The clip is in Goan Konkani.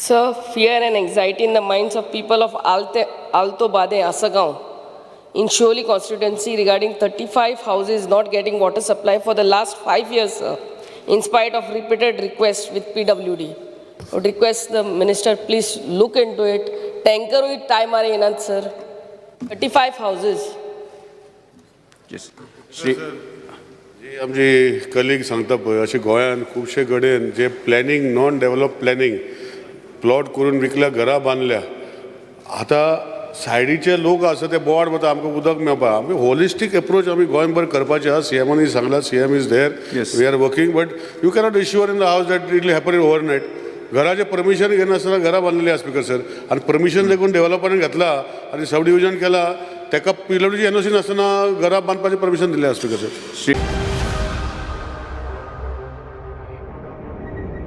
Sir, fear and anxiety in the minds of people of Alto Bade, Asagaon, in Sholi constituency regarding 35 houses not getting water supply for the last 5 years, sir, in spite of repeated requests with PWD. I would request the minister, please look into it. Tanker with time are enough, sir. 35 houses. Yes. Shri जी आमची कलीग सांगता पळय, अशें गोंयांत खुबशे कडेन जे planning, non develop planning, plot करून विकल्या, घरां बांदल्या. आतां सायडीचे लोक आसा ते बोवाळ मारता, आमकां उदक मेळपा. आमी होलिस्टीक एप्रोच आमी गोंयभर करपाचे आसा. सीएमानी सांगला, CM is there. We are working, but you cannot assure in the house that it will happen in overnight. घराचें परमिशन घेनासतना घरां बांदलेली आसा, स्पिकर सर. आनी परमिशन देखून डेव्हलपरान घेतला आनी सब डिविजन केला, ताका पीडब्ल्यूडी एनओसी नासतना घरां बांदपाचें परमिशन दिलें आसा, स्पिकर सर. श्री